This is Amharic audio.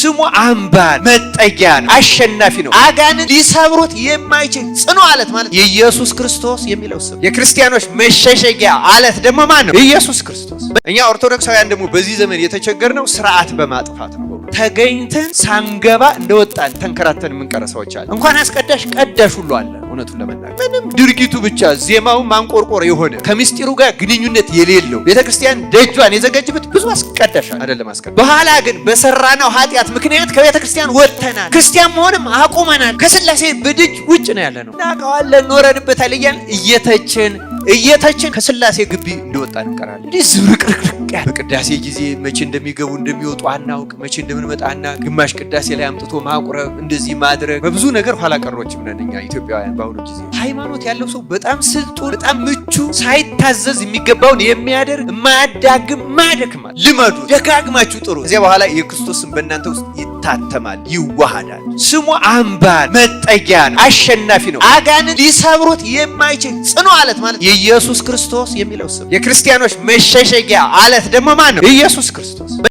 ስሙ አምባ መጠጊያ ነው፣ አሸናፊ ነው። አጋንንት ሊሰብሩት የማይችል ጽኑ አለት ማለት የኢየሱስ ክርስቶስ የሚለው ስም። የክርስቲያኖች መሸሸጊያ አለት ደግሞ ማን ነው? ኢየሱስ ክርስቶስ። እኛ ኦርቶዶክሳውያን ደግሞ በዚህ ዘመን የተቸገርነው ስርዓት በማጥፋት ነው። ተገኝተን ሳንገባ እንደወጣን ተንከራተን የምንቀረ ሰዎች አለ። እንኳን አስቀዳሽ ቀዳሽ ሁሉ አለ። እውነቱን ለመናገር ምንም ድርጊቱ ብቻ ዜማውን ማንቆርቆር የሆነ፣ ከምስጢሩ ጋር ግንኙነት የሌለው፣ ቤተ ክርስቲያን ደጇን የዘጋጅበት ብዙ አስቀዳሽ አይደለም አስቀዳሽ። በኋላ ግን በሰራነው ኃጢአት ምክንያት ከቤተ ክርስቲያን ወጥተናል። ክርስቲያን መሆንም አቁመናል። ከስላሴ በደጅ ውጭ ነው ያለ ነው። እናውቀዋለን፣ ኖረንበታል እያልን እየተችን እየተችን ከስላሴ ግቢ እንደወጣን እንቀራለን። እንዲህ ዝብርቅርቅርቅ ያለ በቅዳሴ ጊዜ መቼ እንደሚገቡ እንደሚወጡ አናውቅ፣ መቼ እንደምንመጣ አናውቅ። ግማሽ ቅዳሴ ላይ አምጥቶ ማቁረብ፣ እንደዚህ ማድረግ፣ በብዙ ነገር ኋላ ቀሮችም ነን እኛ ኢትዮጵያውያን። በአሁኑ ጊዜ ሃይማኖት ያለው ሰው በጣም ስልጡን፣ በጣም ምቹ፣ ሳይታዘዝ የሚገባውን የሚያደርግ፣ የማያዳግም፣ የማያደክማል። ልመዱ፣ ደጋግማችሁ ጥሩ። ከዚያ በኋላ የክርስቶስን በእናንተ ውስጥ ይታተማል፣ ይዋሃዳል። ስሙ አምባ መጠጊያ ነው፣ አሸናፊ ነው። አጋንንት ሊሰብሩት የማይችል ጽኑ አለት ማለት የኢየሱስ ክርስቶስ የሚለው ስም። የክርስቲያኖች መሸሸጊያ አለት ደግሞ ማን ነው? ኢየሱስ ክርስቶስ።